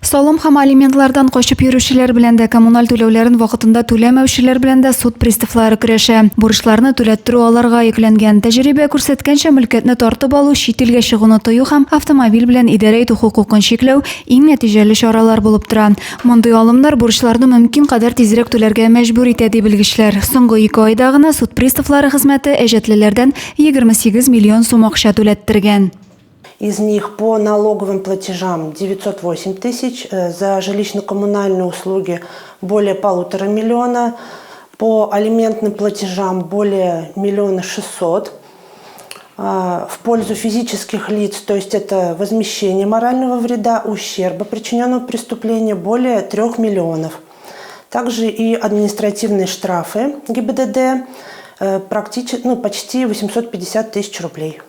Салым һәм алиментлардан качып йөрүчеләр белән дә, коммуналь түләүләрен вакытында түләмәүчеләр белән дә суд приставлары көрәшә. Бурычларны түләттерү аларга йөкләнгән. Тәҗрибә күрсәткәнчә, мөлкәтне тартып алу, чит илгә чыгуны тыю һәм автомобиль белән идарә итү хокукын чикләү иң нәтиҗәле чаралар булып тора. Мондый алымнар бурычларны мөмкин кадәр тизрәк түләргә мәҗбүр итә, ди белгечләр. Соңгы ике айда гына суд приставлары хезмәте әҗәтлеләрдән 28 миллион сум акча түләттергән. Из них по налоговым платежам 908 тысяч, э, за жилищно-коммунальные услуги более полутора миллиона, по алиментным платежам более миллиона шестьсот. А, в пользу физических лиц, то есть это возмещение морального вреда, ущерба, причиненного преступлению, более трех миллионов. Также и административные штрафы ГИБДД э, практически, ну, почти 850 тысяч рублей.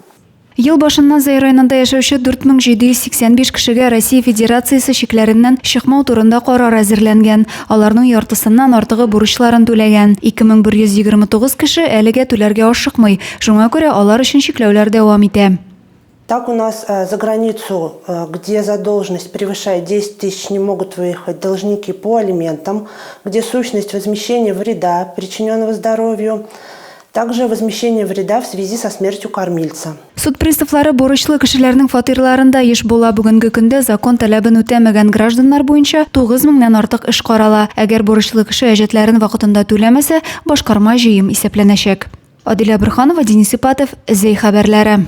Ел башыннан Зәй районында яшәүче 4785 кешегә Россия Федерациясе чикләреннән чыкмау турында карар әзерләнгән. Аларның яртысыннан артыгы бурычларын түләгән. 2129 кеше әлегә түләргә ашыкмый, шуңа күрә алар өчен чикләүләр дәвам итә. Так у нас э, за границу, э, где задолженность превышает 10 тысяч, не могут выехать должники по алиментам, где сущность возмещения вреда, причиненного здоровью, также возмещение вреда в связи со смертью кормильца. Суд приставлары бурычлы кешеләрнең фатирларында еш була. Бүгенге көндә закон таләбен үтәмәгән гражданнар буенча 9 меңнән артык эш карала. Әгәр бурычлы кеше әҗәтләрен вакытында түләмәсә, башкарма җыем исәпләнәчәк. Адилә Борһанова, Денис Ипатов, Зәй хәбәрләре.